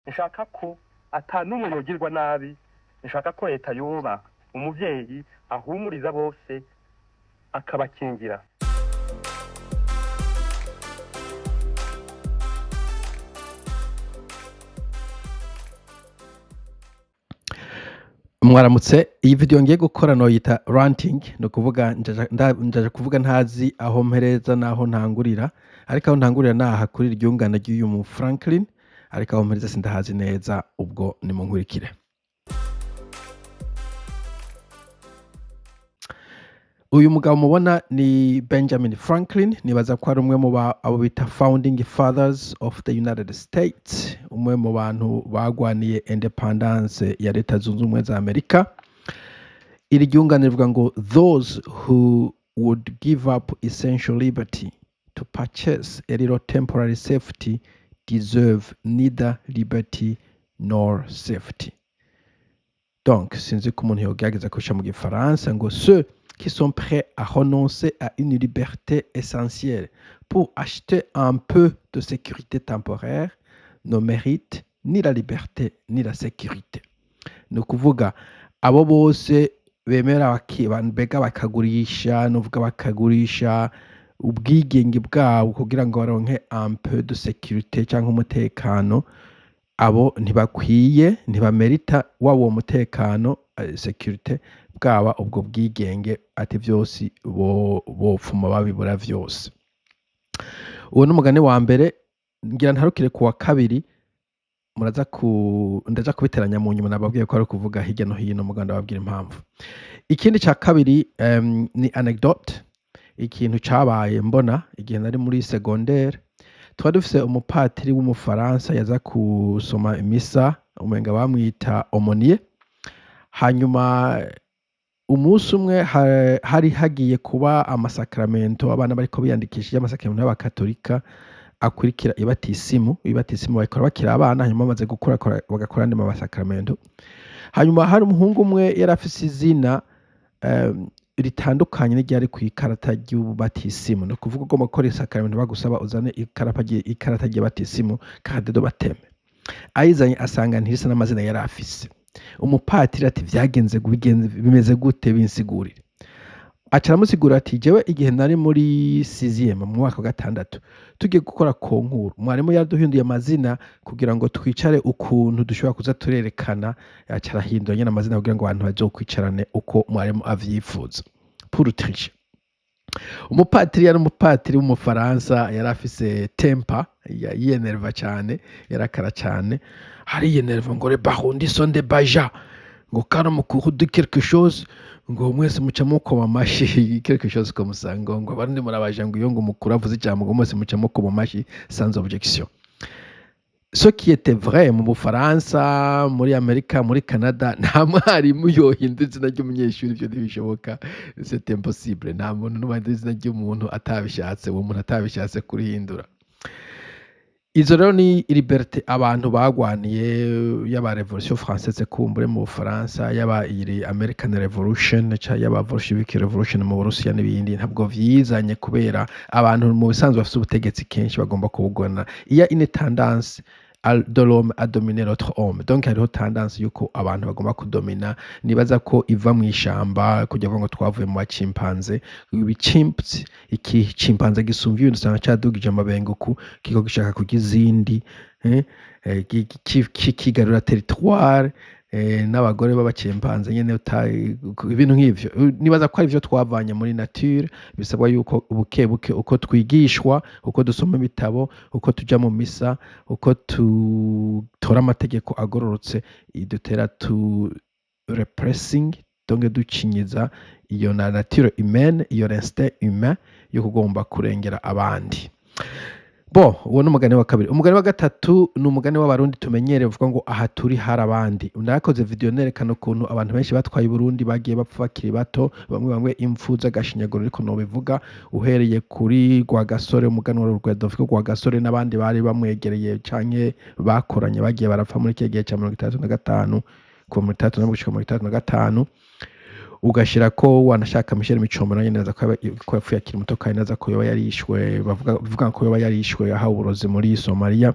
Nshaka ko ata n'umwe yogirwa nabi, nshaka ko leta yoba umuvyeyi ahumuriza bose akabakingira. Mwaramutse. Iyi video ngiye gukora noyita ranting, ni ukuvuga njaja kuvuga ntazi aho mpereza n'aho ntangurira, ariko aho ntangurira naha kuri iryungane ry'uyu mu Franklin, ariko aho mpereza sindahazi neza. Ubwo nimunkurikire. Uyu mugabo mubona ni Benjamin Franklin. Nibaza ko ari umwe mu abo bita founding fathers of the United States, umwe mu bantu bagwaniye independence ya Leta Zunze Ubumwe za Amerika. Iri ryungane rivuga ngo: "Those who would give up essential liberty to purchase a little temporary safety deserve neither liberty nor safety." Donc sinzi ko umuntu yogerageza kubishyira mu gifaransa, ngo: "Ceux qui sont prêts à renoncer à une liberté essentielle pour acheter un peu de sécurité temporaire ne méritent ni la liberté ni la sécurité." Ni ukuvuga abo bose bemera mbega bakagurisha, nuvuga bakagurisha ubwigenge bwabo kugira ngo baronke un peu de sécurité cyangwa umutekano, abo ntibakwiye, ntibamerita waba uwo mutekano, sécurité, bwaba ubwo bwigenge, ati vyose bopfuma babibura vyose. Uwo ni umugani wa mbere. Ngira ntarukire ku wa kabiri. Muraza ku ndaja kubiteranya mu nyuma. Nababwiye ko ari ukuvuga hirya no hino, mugabo ndababwira impamvu. Ikindi ca kabiri ni anecdote, ikintu cabaye mbona igihe nari muri secondaire. Twari dufise umupatiri w'umufaransa yaza kusoma imisa, umenga bamwita aumônier. Hanyuma umunsi umwe hari hagiye kuba amasakramento, abana bariko biyandikisha y'amasakramento y'abakatolika akurikira ibatisimu. Ibatisimu bayikora bakiri abana, hanyuma bamaze gukura bagakora andi masakramento. Hanyuma hari umuhungu umwe yari afise izina ritandukanye n'iryari kw'ikarata ry'ubatisimu. Ni ukuvuga ugomba gukora isakramento bagusaba uzane ikarata ry'ibatisimu, carte de baptême. Ayizanye asanga ntirisa n'amazina yari afise. Umupatiri ati: "Vyagenze bimeze gute? Binsigurire." Aca aramusigurira ati: "Jewe igihe nari muri sixième, mu mwaka wa gatandatu, tugiye gukora concours, mwarimu yaraduhinduye amazina kugira ngo twicare ukuntu dushobora kuza turerekana." Aca arahindura nyene amazina kugira ngo abantu bazokwicarane uko mwarimu avyifuza, pour tricher. Umupatiri yari umupatiri w'umufaransa, yari afise temper, yiyenerva cane, yarakara cane, ariyenerva ngo: "Les Barundi sont des baja", ngo "quand mukuru de quelque chose", ngo "mwese muca mukoma amashi", quelque chose comme ça, ngo "Abarundi murabaja", ngo iyo ngo umukuru avuze ijambo ngo "mwese muca mukoma amashi sans objection. Ce qui était vrai mu Bufaransa, muri Amerika, muri Canada, nta mwarimu yohindura izina ry'umunyeshuri, ivyo ntibishoboka, c'est impossible. Nta muntu n'umwe ahindura izina ry'umuntu atabishatse, uwo muntu atabishatse kurihindura. Izo rero ni liberté abantu bagwaniye, yaba Révolution française kumbure mu Bufaransa, yaba iri American Revolution, yaba Bolshevik Revolution mu Burusiya n'ibindi, ntabwo vyizanye kubera abantu mu bisanzwe bafise ubutegetsi kenshi bagomba kubugona. Il y a une tendance de l'homme à dominer l'autre homme. Donc hariho tendance yuko abantu bagomba kudomina. Nibaza ko iva mw'ishamba, kugira ngo twavuye mu bachimpanze, ibi chimps, iki chimpanze gisumvye ibintu usanga cadugije amabenguku, kiko gishaka kurya izindi, kigarura territoire, n'abagore b'abachimpanze nyene, ibintu nk'ivyo. Nibaza ko ari ivyo twavanye muri nature. Bisabwa yuko buke buke, uko twigishwa, uko dusoma ibitabo, uko tuja mu misa, uko tutora amategeko agororotse, idutera tu repressing, donc ducinyiza iyo na nature humaine, iyo instinct humain yo kugomba kurengera abandi. Bon, uwo ni umugani wa kabiri. Umugani wa gatatu ni umugani w'Abarundi tumenyereye, uvuga ngo: "Aha turi hari abandi." Nakoze video nerekana ukuntu abantu benshi batwaye Burundi bagiye bapfa bakiri bato, bamwe bamwe impfu z'agashinyaguro, ariko nobivuga uhereye kuri Rwagasore, umuganwa Rudoviko Rwagasore, n'abandi bari bamwegereye canke bakoranye bagiye barapfa muri kiya gihe ca 65, kuva 61 gushika 65. Ugashira ko wanashaka Michel Micombero nyene, neza ko yapfuye akiri muto, kandi neza ko yoba yarishwe, bavuga ko yoba yarishwe ahawe uburozi muri Somalia,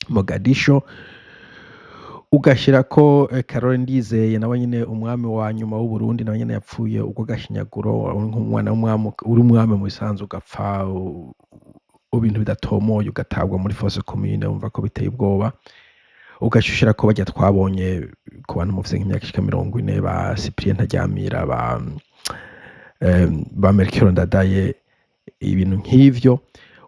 Mogadisho. Ugashirako Karori Ndizeye, nawe nyene umwami wa nyuma w'Uburundi, nawe nyene yapfuye urw'agashinyaguro. Uri nk'umwana w'umwami, uri umwami mu bisanzwe, ugapfa ibintu bidatomoye, ugatabwa muri fosse commune, wumva ko biteye ubwoba. Ugaca ushirako barya twabonye, ku bantu mufise nk'imyaka ishika 40, ba Cyprien Ntaryamira, ba Melchior Ndadaye, ibintu nk'ivyo.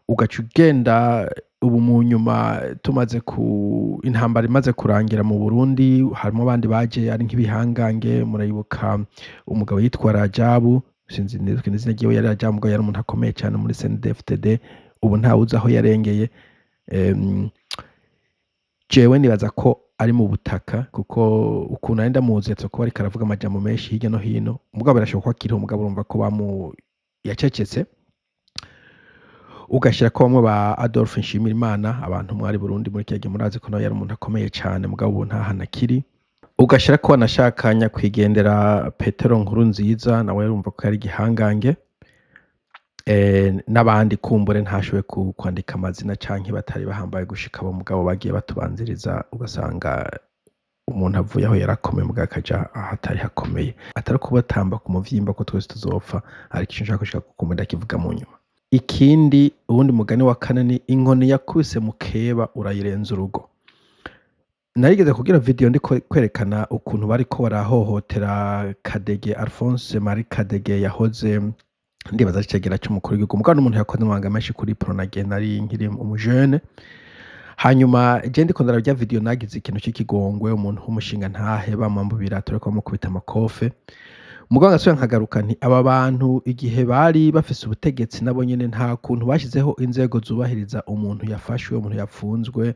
Ugaca ugenda ubu mu nyuma, tumaze ku intambara imaze kurangira mu Burundi, harimo abandi baje ari nk'ibihangange. Murayibuka umugabo yitwa Rajabu, sinzi neza izina ryiwe, yari Rajabu, mugabo yari umuntu akomeye cyane muri CNDD-FDD. Ubu ntawuzi aho yarengeye. Jewe nibaza ko ari mu butaka, kuko ukuntu ari ndamuzi yatse kuba ariko aravuga amajambo menshi hirya no hino. Mugabo birashoboka ko akiriho, mugabo urumva ko bamu yacecetse. Ugashira ko bamwe ba Adolphe Nshimirimana, abantu mwari Burundi muri kiya gihe murazi ko nawe yari umuntu akomeye cyane, mugabo ubu nta hantu akiri. Ugashira ko wanashaka nyakwigendera Petero Nkurunziza, nawe urumva ko yari igihangange, n'abandi kumbure ntashoboye kwandika amazina canke batari bahambaye gushika abo, mugabo bagiye batubanziriza. Ugasanga umuntu avuye aho yarakomeye, mugabo akaja ahatari hakomeye. Atari kubatamba ku muvyimba ko twese tuzopfa, ariko ico nshaka gushika kukumva ndakivuga mu nyuma. Ikindi, uwundi mugani wa kane ni inkoni yakubise mukeba urayirenza urugo. Narigeze kugira video ndiko kwerekana ukuntu bariko barahohotera Kadege Alphonse Marie Kadege, yahoze ndibaza ari icegera c'umukuru w'igihugu, mugabo n'umuntu yakoze amabanga menshi kuri Pronage nari nkiri umujene. Hanyuma je ndiko ndaraba irya video, nagize ikintu c'ikigongwe, umuntu w'umushinga ntahe bamwamba ibirato ariko bamukubita amakofe. Mugabo ngasubira nkagaruka nti aba bantu igihe bari bafise ubutegetsi, nabo nyene nta kuntu bashizeho inzego zubahiriza umuntu yafashwe, umuntu yapfunzwe,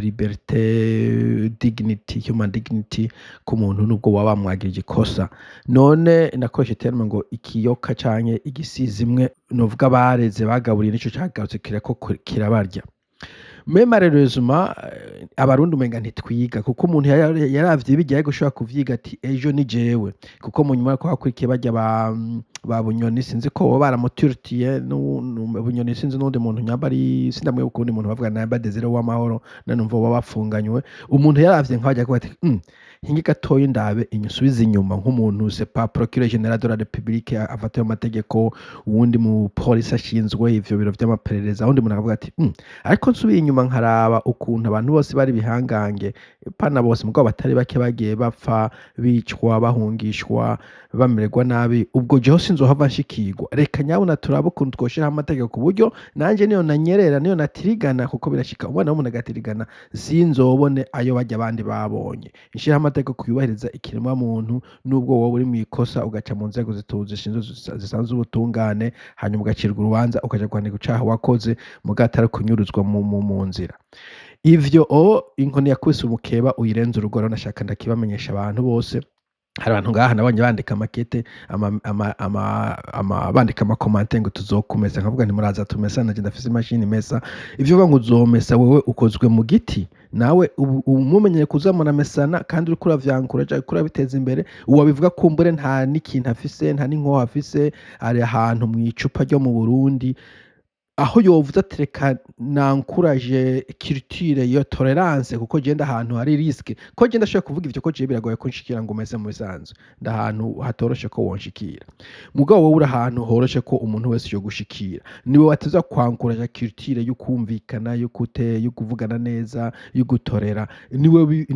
liberté, dignity, human dignity ku muntu nubwo baba bamwagirije ikosa. None nakoreshe terme ngo ikiyoka canke igisizimwe novuga bareze bagaburiye, nico cagarutse kirako kirabarya. Mais malheureusement, Abarundi umenga ntitwiga, kuko umuntu yaravye bijya gushobora kuvyiga ati ejo ni jewe, kuko mu nyuma ko hakurikiye barya ba Bunyoni, sinzi ko boba baramuturutiye Bunyoni, sinzi n'uwundi muntu nyamba ari, sindamwibuka uwundi muntu bavuga namba Desire w'amahoro, none numva boba bafunganywe. Umuntu yaravye nk'aho kuvuga ati hinge gatoyi ndabe inyusubize inyuma, nk'umuntu, c'est pas procureur général de la République afata ayo mategeko, uwundi mu polisi ashinzwe ivyo biro vy'amaperereza, uwundi muntu akavuga ati ariko nsubiye inyuma nkaraba ukuntu abantu bose bari bihangange, pana bose mugabo batari bake, bagiye bapfa, bicwa, bahungishwa, bamererwa nabi, ubwo jeho sinzohava nshikirwa. Reka nyabuna turabe ukuntu twoshiraho amategeko ku buryo nanje niyo nanyerera, niyo natirigana, kuko birashika umwana w'umuntu agatirigana, sinzobone ayo barya abandi babonye. Nshiraho amategeko yubahiriza ikiremwa muntu, nubwo wowe uri mw'ikosa, ugaca mu nzego zishinzwe zisanzwe ubutungane, hanyuma ugacirwa urubanza, ukaja guhanirwa icaha wakoze, mugabo atari kunyuruzwa mu nzira. Ivyo o inkoni yakubise umukeba uyirenza urugo. Rero nashaka ndakibamenyesha abantu bose. Hari abantu ngaha nabonye bandika amakete bandika ama commentaires ngo tuzokumesa, nkavuga nti muraza tumesa, nanje ndafise imashini imesa. Ivyo uvuga ngo uzomesa, wewe ukozwe mu giti, nawe ubu umumenyere kuza muramesana, kandi uriko uravyankura canke uriko urabiteza imbere. Uwo bivuga kumbure nta n'ikintu afise, nta n'inkoho afise, ari ahantu mw'icupa ryo mu Burundi, aho yovuze ati reka nankuraje culture yo tolérance, kuko je ahantu hari risque ko je ndashobora kuvuga ivyo, ko je biragoye ko nshikira ngo mese. Mu bisanzwe ndahantu hatoroshe ko wonshikira, mugabo wowe uri ahantu horoshe ko umuntu wese yogushikira. Niwe wateza kwankuraja culture yo kumvikana, yo kute, yo kuvugana neza, yo gutorera. Niwe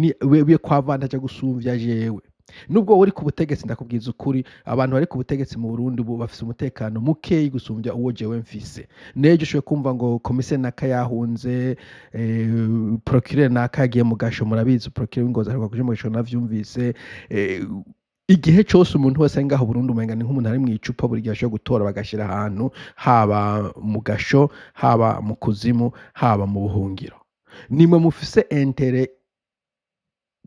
we kwavantaja gusumvya jewe, nubwo wowe uri ku butegetsi. Ndakubwiza ukuri, abantu bari ku butegetsi mu Burundi ubu bafise umutekano mukeyi gusumvya uwo jewe mfise. Nejo ushoboye kumva ngo komiseri naka yahunze, procureur naka yagiye mu gasho. Murabizi, procureur w'Ingozi aheruka kuja mu gasho, navyumvise. Igihe cose umuntu wese ari ngaho Burundi, umenga ni nk'umuntu ari mw'icupa, buri gihe ashobora gutora bagashira ahantu, haba mu gasho, haba mu kuzimu, haba mu buhungiro. Nimwe mufise intérêt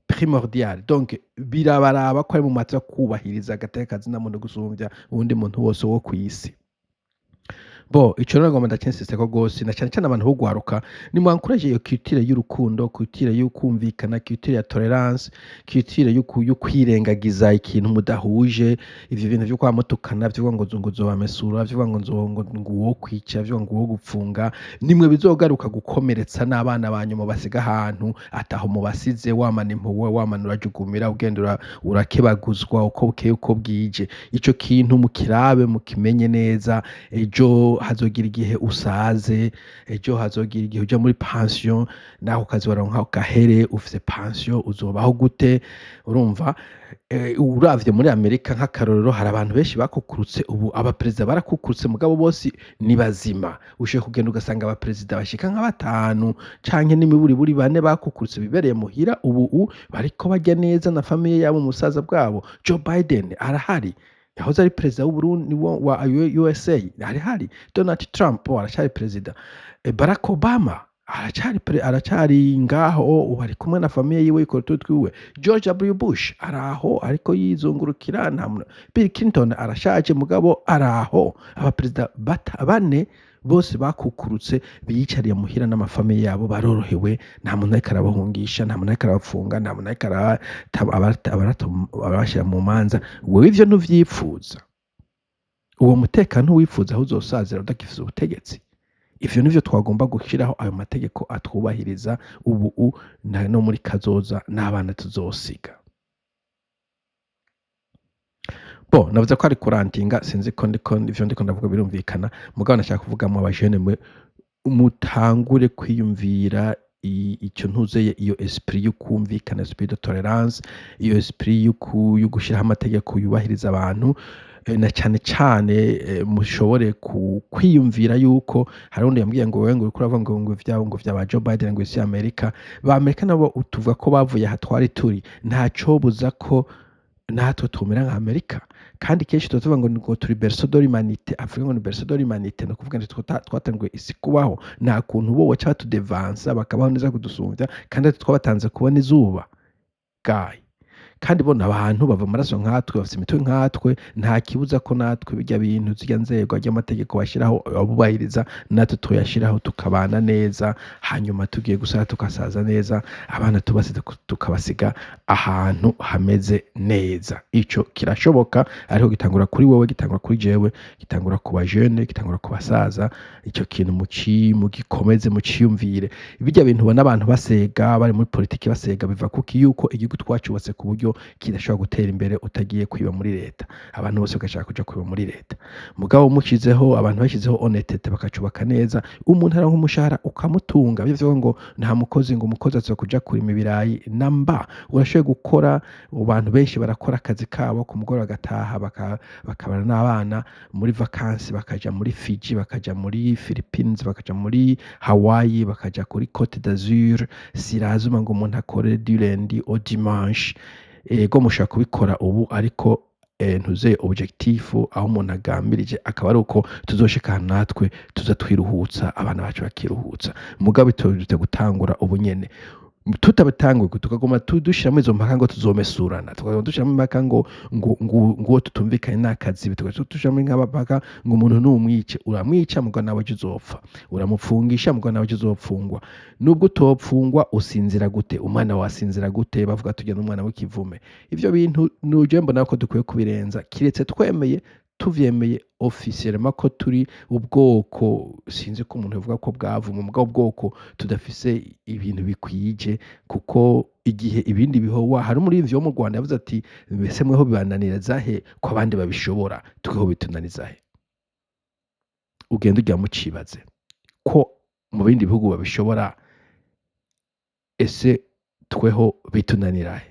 primordial, donc birabaraba ko ari mu mazi kubahiriza agateka kazina muntu gusumvya uwundi muntu wose wo kw'isi. Bo ico rero ngomba ndakinsisteko gose, na cane cane abantu b'ugwaruka, nimwankuraje iyo culture y'urukundo, culture y'ukumvikana, culture ya tolerance, culture y'ukwirengagiza ikintu mudahuje. Ivyo bintu vyo kwama mutukana, vyo kuvuga ngo nzobamesura, vyo kuvuga ngo uwokwica, vyo kuvuga ngo uwo gupfunga, nimwe bizogaruka gukomeretsa n'abana banyu mubasiga ahantu ataho mubasize. Wamana impuhwe, wamana urajugumira, ugenda urakebaguzwa uko bukeye uko bwije. Ico kintu mukirabe, mukimenye neza. Ejo hazogira igihe usaze, ejo hazogira igihe uja muri pension, nawe ukazoronka gahere ufise pension, uzobaho gute? Urumva, uravye muri Amerika nk'akarorero, hari abantu benshi bakukurutse. Ubu abaperezida barakukurutse, mugabo bose ni bazima. Ushoboye kugenda ugasanga abaperezida bashika nka batanu canke n'imiburiburi bane bakukurutse, bibereye muhira ubu bariko barya neza na famille yabo mu busaza bwabo. Joe Biden arahari, yahoze ari perezida w'Uburundi wa USA, arahari. Donald Trump aracari perezida. Barack Obama aracari ngaho ubu, ari kumwe na famille yiwe, yikora utuntu twiwe. George W Bush araho ariko yizungurukira, nta Bill Clinton arashaje, mugabo araho. Abaperezida bane bose bakukurutse, biyicariye muhira n'ama famille yabo, barorohewe. Nta muntu ariko arabahungisha, nta muntu ariko arabapfunga, nta muntu ariko arabashira mu manza. Wewe ivyo ntuvyipfuza? Uwo mutekano ntuwifuza, aho uzosazira udagifise ubutegetsi? Ivyo nivyo twagomba gushiraho, ayo mategeko atwubahiriza ubu no muri kazoza n'abana tuzosiga. Bo navuze ko ari kurantinga, sinzi ko ndiko ivyo ndiko ndavuga birumvikana, mugabo nashaka kuvuga mu abajene mwe mutangure kwiyumvira icyo ntuzeye, iyo esprit yo kumvikana, esprit de tolerance, iyo esprit yo gushiraho amategeko yubahiriza abantu, na cane cane mushobore kwiyumvira yuko hari undi yambwiye ngo wewe ngo uriko uravuga ngo ivyabo, ngo vyaba Joe Biden, ngo isi ya Amerika, ba Amerika nabo tuvuga ko bavuye aha twari turi, ntacobuza ko natwe tumera nka Amerika. Kandi kenshi tuba tuvuga ngo turi berceau de l'humanité, Afrika ngo ni berceau de l'humanité, ni ukuvuga ngo twatanguye isi kubaho. Nta kuntu bo baca batudevansa bakabaho neza kudusumvya, kandi natwe twabatanze kubona izuba gayi. Kandi bo abantu bava amaraso nkatwe, bafise imitwe nkatwe. Nta kibuza ko natwe birya bintu, zirya nzego ry'amategeko bashyiraho abubahiriza, natwe tuyashiraho, tukabana neza. Hanyuma tugiye gusaza tukasaza neza, abana tubasize, tukabasiga ahantu hameze neza. Ico kirashoboka, ariko gitangura kuri wowe, gitangura kuri jewe, gitangura ku bajene, gitangura ku basaza. Ico kintu mugikomeze, muciyumvire. Birya bintu ubona abantu basega, bari muri politiki basega, biva kuki? Yuko igihugu twacubatse ku buryo kidashobora gutera imbere utagiye kwiba muri leta. Abantu bose bagashaka kuja kwiba muri leta. Mugabo mushizeho, abantu bashizeho honnêteté, bakacubaka neza, umuntu aronka umushahara ukamutunga. Bivuga ngo nta mukozi, ngo umukozi azoza kuja kurima ibirayi namba. Urashoboye gukora, abantu benshi barakora akazi kabo, ku mugoroba bagataha, bakabana n'abana, muri vacances bakaja muri Fiji, bakaja muri Philippines, bakaja muri Hawaii, bakaja kuri Cote d'Azur. Sirazuma ngo umuntu akore du lundi au dimanche. Ego, mushobora kubikora ubu, ariko ntuze objectif aho umuntu agambirije akaba ari uko tuzoshika ahantu natwe tuza twiruhutsa, abana bacu bakiruhutsa. Mugabo bituje gutangura ubu nyene. Tutabitanguye, tukaguma dushiramo izo mpaka ngo tuzomesurana, tukaguma dushiramo impaka ngo uwo tutumvikanye n'akazi, tugaca dushiramo impaka ngo umuntu numwice. Uramwica, muga nawe ejo uzopfa. Uramupfungisha, muga nawe ejo uzopfungwa. Nubwo utopfungwa, usinzira gute? Umwana wasinzira gute bavuga tujya n'umwana w'ikivume? Ivyo bintu nuje mbona ko dukwiye kubirenza, kiretse twemeye, tuvyemeye officiellement ko turi ubwoko, sinzi ko umuntu yovuga ko bwavumwe, mugabo ubwoko tudafise ibintu bikwije. Kuko igihe ibindi bihowa, hari umuririmbyi wo mu Rwanda yavuze ati: "Mbese mweho bibananiriza he ko abandi babishobora, tweho bitunaniza he?" Ugenda ujya mucibaze ko mu bindi bihugu babishobora, ese tweho bitunanira he?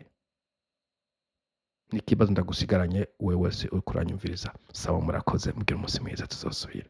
Ni ikibazo ndagusigaranye wewe wese uriko uranyumviriza. Sawa, murakoze, mugire umunsi mwiza, tuzosubira.